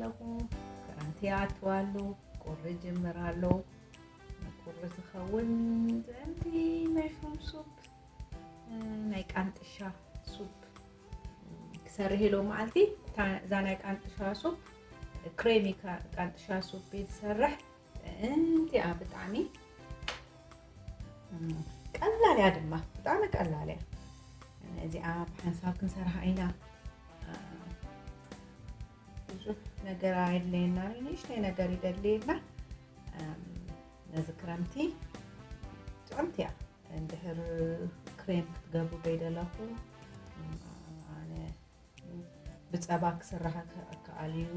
ኣለኹ። ክረምቲ ይኣቱ ኣሎ፣ ቁሪ ጅምር ኣሎ። ንቁሪ ዝኸውን ጥዕምቲ መሽሩም ሱፕ፣ እ፣ ናይ ቃንጥሻ ሱፕ ክሰርሕ ኢሎ መዓልቲ። እታ፣ እዛ ናይ ቃንጥሻ ሱፕ ክሬሚ ቃ-፣ ቃንጥሻ ሱፕ እየ ዝሰርሕ። ጥዕምቲ እያ ብጣዕሚ። እም፣ ቀላል እያ ድማ፣ ብጣዕሚ ቀላል እያ። እዚኣ ብሓንሳብ ክንሰርሓ ኢና። እ፣ ብዙሕ ነገር ኣየድልየና፣ ንእሽተይ ነገር ይደልየና። እም፣ ነዚ ክረምቲ ጥዕምቲ እያ። እንድሕር ክሬም ክትገብሩ ደይደለኹም፣ እም፣ ኣነ ብጸባ ክስራሕ ከ-፣ ከኣል እዩ።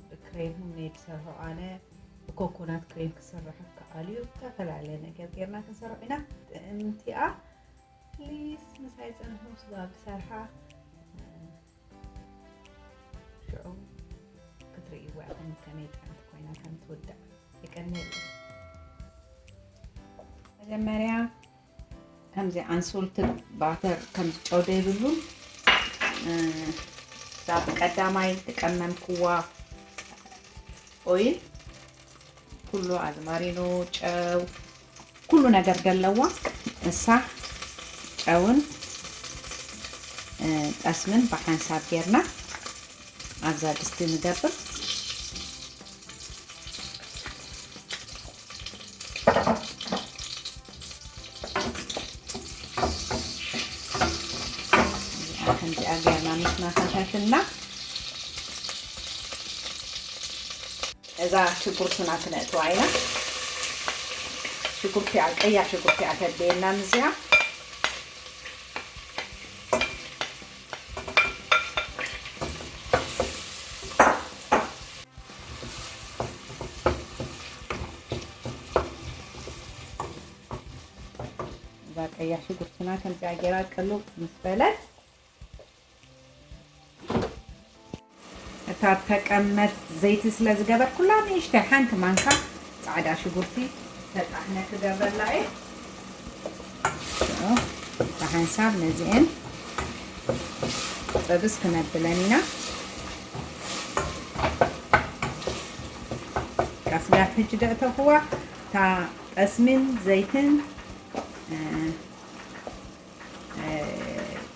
ብክሬም እውን እየ ዝሰርሖ ኣነ። ብኮኮናት ክሬም ክስራሕ ከኣል እዩ። ዝተፈላለየ ነገር ጌርና ክንሰርሖ ኢና። ጥዕምቲ እያ። ፕሊዝ ምሳይ ጽንሑ፣ ስጋብ ዝሰርሓ። ሽዑ ክትርእይዋ ኢኹም ከመይ ጥዕምቲ ኮይና ከም ትውዳእ። የቀንየለይ። መጀመርያ ከምዚ ኣንሶልትድ ባተር፣ ከምዚ ጨው ዘይብሉ፣ እ፣ እዛ ብቀዳማይ ዝቀመምክዋ ኦይል፣ ኩሉ ኣዝማሪኖ፣ ጨው፣ ኩሉ ነገር ዘለዋ እሳ፣ ጨውን፣ እ፣ ጠስምን ብሓንሳብ ጌርና ኣብዛ ድስቲ ንገብር። እዚኣ ከምዚኣ ጌርና ምስ መሳሰልና፣ እዛ ሽጉርትና ክነእትዋ ኢና። ሽጉርቲኣ፣ ቀያሕ ሽጉርቲኣ ተድልየና ምስዚኣ። እዛ ቀያሕ ሽጉርትና ከምዚኣ ጌራ ቅልው ምስ በለት፣ እታ ተቀመጥ ዘይቲ ስለ ዝገበርኩላ፣ ንእሽተይ ሓንቲ ማንካ ጻዕዳ ሽጉርቲ ተጣሕነ ክገብረላ እየ። ብሓንሳብ ነዚአን ጥብስ ክነብለን ኢና። ስጋብ ሕጂ ደእተኽዋ፣ እታ ጠስሚን ዘይትን፣ እ፣ እ፣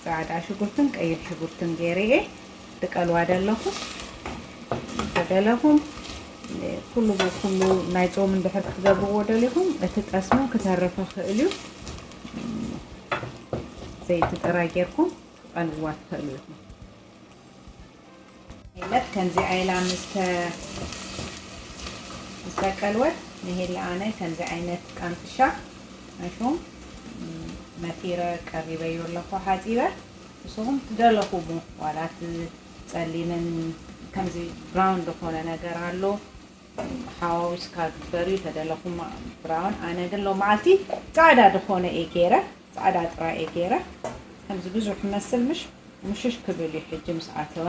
ጻዕዳ ሽጉርትን ቀይሕ ሽጉርትን ገይረ እየ ድቀልዋ ደለኹ። ተደለኹም፣ እ፣ ኩሉ ብኩሉ ናይ ጾም እንድሕር ክትገብርዎ ደሊኹም፣ እቲ ጠስሙ ክተርፍ ይኽእል እዩ። ዘይቲ ጥራይ ጌርኩም ክቀልዋ ትኽእሉ ኢኹም። ሄለት ከምዚ ኣይላ ምስተ-፣ ምስ ተቀልወት፣ ንሄለ ኣነ ከምዚ ዓይነት ቃንጥሻ፣ መሽሩም፣ ም፣ መቲረ ቀሪበዮ ኣለኹ ሓጺበ። ንስኹም ትደለኹሞ፣ ዋላ እቲ ጸሊምን ከምዚ ብራውን ዝኾነ ነገር ኣሎ፣ ሓዋዊስካ ግበርዩ ተደለኹም ብራውን። ኣነ ግን ሎማዓልቲ ጻዕዳ ዝኾነ እየ ገይረ፣ ጻዕዳ ጥራይ እየ ገይረ። ከምዚ ብዙሕ ይመስል ምሽ-፣ ምሽሽ ክብል እዩ ሕጂ ምስ ኣተወ።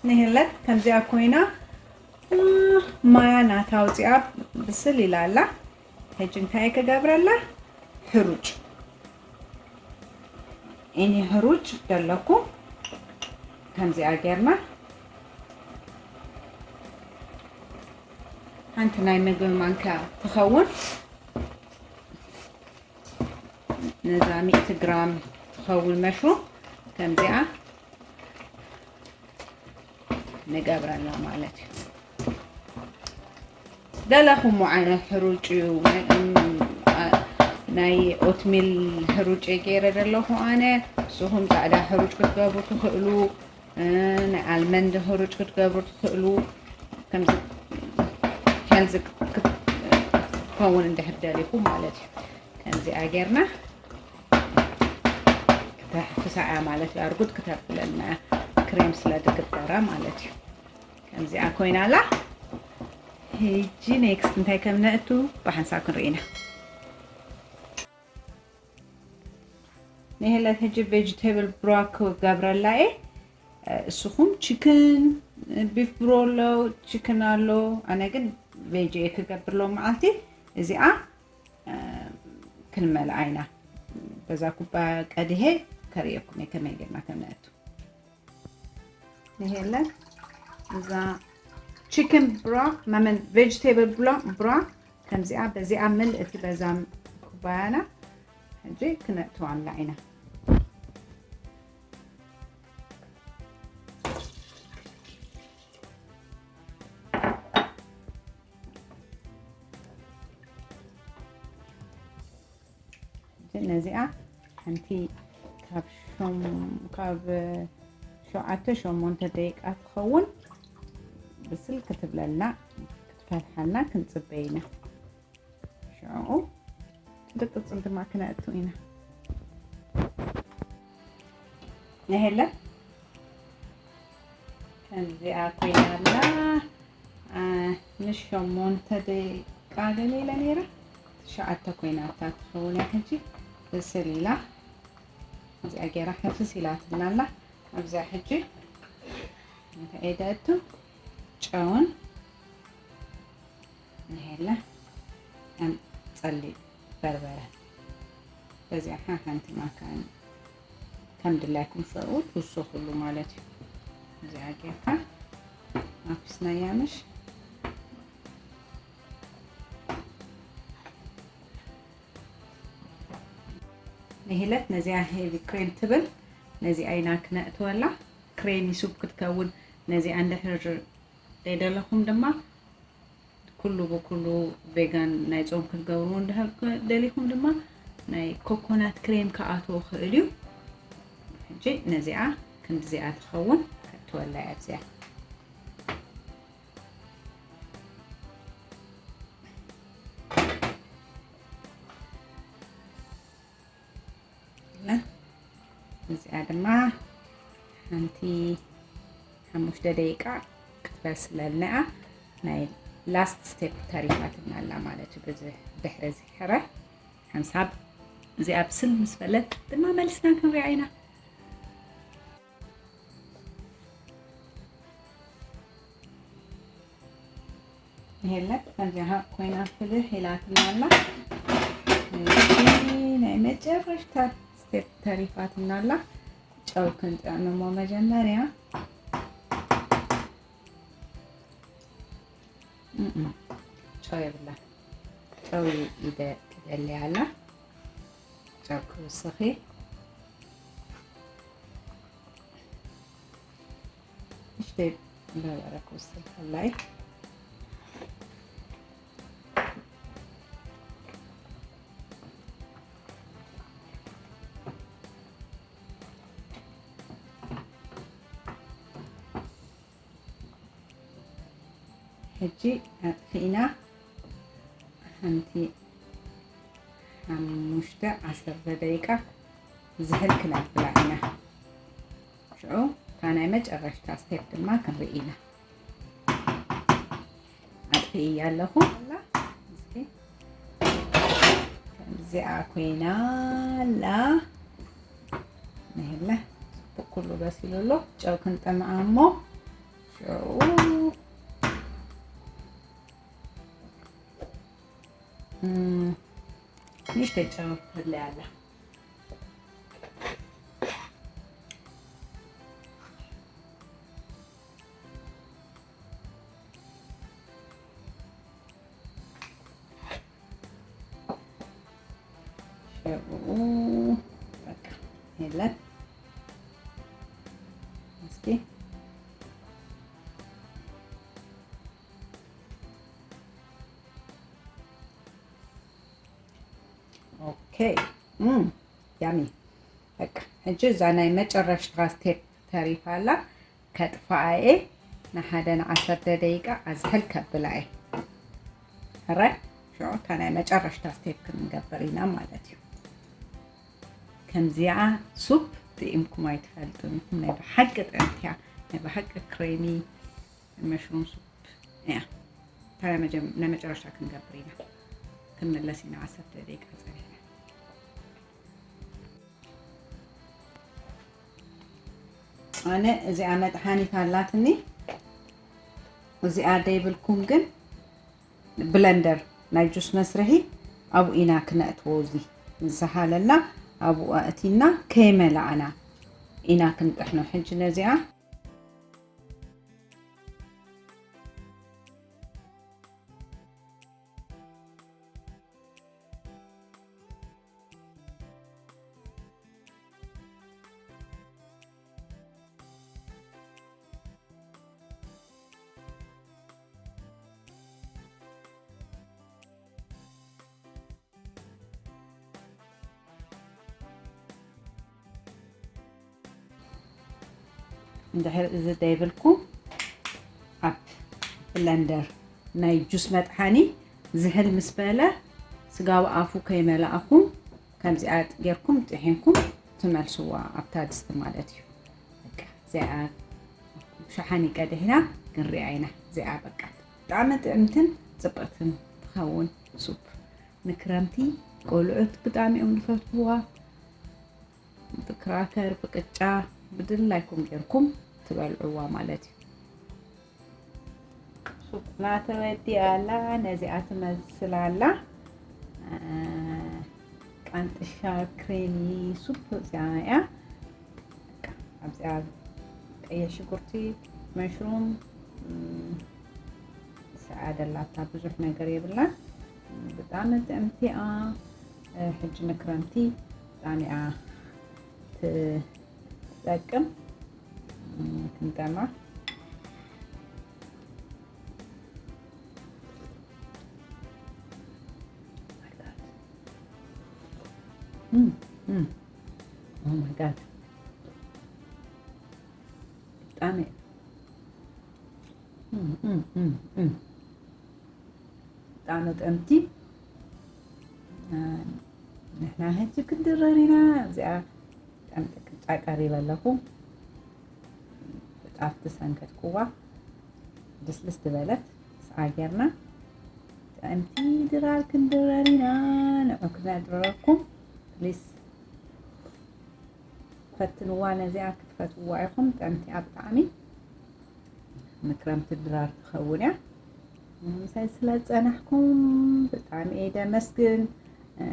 ንህለት ከምዚኣ ኮይና፣ እ፣ ማያ ናታ ኣውፂኣ ብስል ኢላ ኣላ። ሕጂ እንታይ ክገብረላ? ሕሩጭ፣ እኒ ሕሩጭ ደለኩ። ከምዚኣ ጌርና ሓንቲ ናይ ምግቢ ማንካ ትኸውን። ነዛ ሚእቲ ግራም ትኸውን መሽሩም ከምዚኣ ንገብረላ ማለት እዩ። ደለኹሞ ዓይነት ሕሩጭ እዩ። ናይ፣ እም፣ ኣ-፣ ናይ ኦትሚል ሕሩጭ እየ ገይረ ደለኹ ኣነ። ንስኹም ጻዕዳ ሕሩጭ ክትገብሩ ትኽእሉ፣ እ፣ ናይ ኣልመንድ ሕሩጭ ክትገብሩ ትኽእሉ። ከምዚ ሄልዚ ክት-፣ ክኸውን እንድሕር ደሊኹም ማለት እዩ። ከምዚኣ ጌርና ክተ-፣ ሕፍሳ እያ ማለት እዩ። ኣርጉድ ክተብለልና ክሬም ስለ ዝግበራ ማለት እዩ። ከምዚኣ ኮይና ኣላ። ሕጂ ኔክስት እንታይ ከም ነእቱ ብሓንሳብ ክንርኢ ኢና። ንሄለት ሕጂ ቬጅቴብል ብራክ ክገብረላ እየ። እስኹም ቺክን፣ ቢፍ ብሮ ኣሎ፣ ቺክን ኣሎ። ኣነ ግን ቬጅ እየ ክገብር ሎም መዓልቲ። እዚኣ ክንመልኣ ኢና። በዛ ኩባያ ቀድሄ ከርእየኩም እየ ከመይ ጌርና ከም ነእቱ። ንሄለን እዛ ቺክን ብራ መመን ቬጅቴብል ብራ ብራ ከምዚኣ በዚኣ ምልእቲ በዛ ኩባያና ሕጂ ክነእትዋ ኣላ ኢና። ነዚኣ ሓንቲ ካብ ሸም ካብ ሸውዓተ ሸሞንተ ደቂቃ ትኸውን ብስል ክትብለልና ክትፈልሓልና ክንጽበይ ኢና። ሽዑ ትድቅጽን ድማ ክነእቱ ኢና። ነሄለ ከምዚኣ ኮይና ኣላ። ንሸሞንተ ደቂቃ ገለ ኢለ ነይረ። ትሽዓተ ኮይና እታ ትኸውን እያ ሕጂ። ብስል ኢላ እዚኣ ገይራ ሕፍስ ኢላትና ኣላ። ኣብዚኣ ሕጂ እንታይ እየ ደእቱ ጨውን ንሄለ ከም ጸሊእ በርበረ በዚኣ ሓንቲ ማንካ ከም ድላይኩም ሽዑ ትውስኹሉ ማለት እዩ። እዚኣ ጌርካ ኣኩስናያ ምሽ ንሂለት ነዚኣ ሄቪ ክሬም ትብል ነዚኣ ኢና ክነእትወላ። ክሬሚ ሱፕ ክትከውን ነዚኣ እንድሕር ደይደለኹም ድማ ኩሉ ብኩሉ ቬጋን ናይ ጾም ክትገብርዎ እንድሕር ደሊኹም ድማ ናይ ኮኮናት ክሬም ክኣትዎ ክእል እዩ። ሕጂ ነዚኣ ክንዲዚኣ ትኸውን ክትወላ እያ ኣብዚኣ። እዚኣ ድማ ሓንቲ ሓሙሽተ ደቂቃ ክትበስለልና እያ። ናይ ላስት ስቴፕ ተሪፋትና ኣላ ማለት እዩ። ብዚ ድሕሪ እዚ ሕረ ሓንሳብ እዚኣ ብስል ምስ በለት ድማ መሊስና ክንሪኣ ኢና። የለ ከምዚኣ ኮይና ፍልሕ ኢላትና ኣላ። እዚ ናይ መጨረሽታ ስቴፕ ተሪፋትና ኣላ። ጨው ክንጥዕም እሞ መጀመርያ እም፣ ጨው የብላ። ጨው ይደ- ይደሊ ኣላ። ጨው ክውስኺ እሽተይ በርበረ ክውስኽ ከላይ ሕጂ ኣጥፊእና ሓንቲ ሓሙሽተ ዓሰርተ ደቂቃ ዝሕል ክነብላ ኢና። ሽዑ እታ ናይ መጨረሽታ ስቴፕ ድማ ክንርኢ ኢና። ኣጥፊእያ ኣለኹ። ኣላ፣ እስኪ ከምዚኣ ኮይና ኣላ። ነሄለ፣ ጽቡቅ ኩሉ በሲሉ ኣሎ። ጨው ክንጥምዓ እሞ ሽዑ፣ እም፣ ንእሽተይ ጨው ተድልያ ኣላ። ሽዑ በቃ የለን። እስኪ ኦኬ። እም፣ ያሚ። በቃ፣ ሕጂ እዛ ናይ መጨረሽታ ስቴፕ ተሪፋ ኣላ። ከጥፍኣ እየ። ንሓደ ንዓሰርተ ደቂቃ ኣዝሕል ከብላ እየ። ሕራይ፣ ሽዑ እታ ናይ መጨረሽታ ስቴፕ ክንገብር ኢና ማለት እዩ። ከምዚኣ ሱፕ ጥዒምኩም ኣይትፈልጡን ኢኹም። ናይ ብሓቂ ጥዕምቲ እያ። ናይ ብሓቂ ክሬሚ መሽሩም ሱፕ እያ። እታ ናይ መጀም-፣ ናይ መጨረሻ ክንገብር ኢና። ክንምለስ ኢና፣ ዓሰርተ ደቂቃ ጸኒሕና። ኣነ እዚኣ መጥሓኒት ኣላትኒ፣ እዚኣ ደይብልኩም ግን ብለንደር ናይ ጁስ መስርሒ ኣብኡ ኢና ክነእትዎ። እዚ ዝሃለና ኣብኡ ኣእቲና ከይመላእና ኢና ክንጥሕኖ። ሕጂ ነዚኣ እንድሕር እዚ ደይብልኩም ኣብ ብለንደር ናይ ጁስ መጥሓኒ ዝሕል ምስ በለ ስጋዊ ኣፉ ከይመላእኹም ከምዚኣ ጌርኩም ጥሒንኩም ትመልስዋ ኣብታ ድስቲ ማለት እዩ። በቃ እዚኣ ሸሓኒ ቀዲሕና ክንሪኣ ኢና። እዚኣ በቃ ብጣዕሚ ጥዕምትን ጽብቕትን ትኸውን ሱፕ ንክረምቲ። ቆልዑት ብጣዕሚ እዮም ዝፈትውዋ። ብክራከር ብቅጫ ብድላይኩም ጌርኩም ትበልዕዋ ማለት እዩ። ሱፕና ተወዲኣ ኣላ። ነዚኣ ትመስል ኣላ። ቃንጥሻ ክሬሚ ሱፕ እዚኣ እያ። ኣብዚኣ ቀይሕ ሽጉርቲ፣ መሽሩም፣ እም፣ ሰዓደላታ ብዙሕ ነገር የብላን። ብጣዕሚ ጥዕምቲ እያ። ሕጂ ንክረምቲ ብጣዕሚ እያ ትጠቅም። እም፣ ክንጠማ። እም፣ እም። Oh my God። ብጣዕሚ፣ እም፣ እም፣ እም፣ እም። ብጣዕሚ ጥዕምቲ። አ፣ ንሕና ሕጂ ክንድረር ኢና። እዚኣ ጥዕምቲ ቅጫ ቀሪበ ኣለኹ። ብጣፍ ትሰንከትኩዋ። ልስልስ ዝበለት ስዓ ጌርና ጥዕምቲ ድራር ክንድረር ኢና። ንዑ ክነድረረኩም ፕሊስ። ፈትንዋ፣ ነዚኣ ክትፈትውዋ ኢኹም። ጥዕምቲ እያ ብጣዕሚ። ንክረምቲ ድራር ትኸውን እያ። ምሳይ ስለ ዝጸናሕኩም ብጣዕሚ እየ ደመስግን። እ፣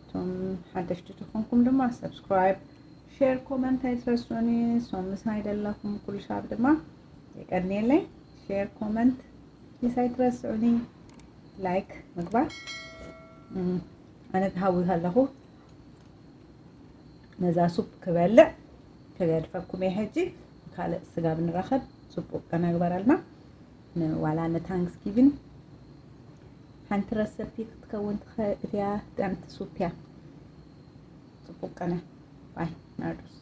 እቶም ሓደሽቲ ዝኾንኩም ድማ ሰብስክራይብ፣ ሼር፣ ኮመንት ኣይትረስዑኒ። እሶም ምሳይ ደለኹም ኩሉ ሻብ ድማ የቀንየለይ። ሼር፣ ኮመንት ፕሊስ ኣይትረስዑኒ። ላይክ ምግባር። እም፣ ኣነ ተሃዊኸ ኣለኹ። ነዛ ሱፕ ክበልዕ ክገድፈኩም እየ። ሕጂ ካልእ ስጋ ብንራኸብ ጽቡቅ ከነግበረልና። ንዋላ ንታንክስጊቪን ሓንቲ ረሰፒ ክትከውን ትኽእል እያ። ጥዕምቲ ሱፕ እያ። ጽቡቅ ቀነ። ባይ ናርዶስ።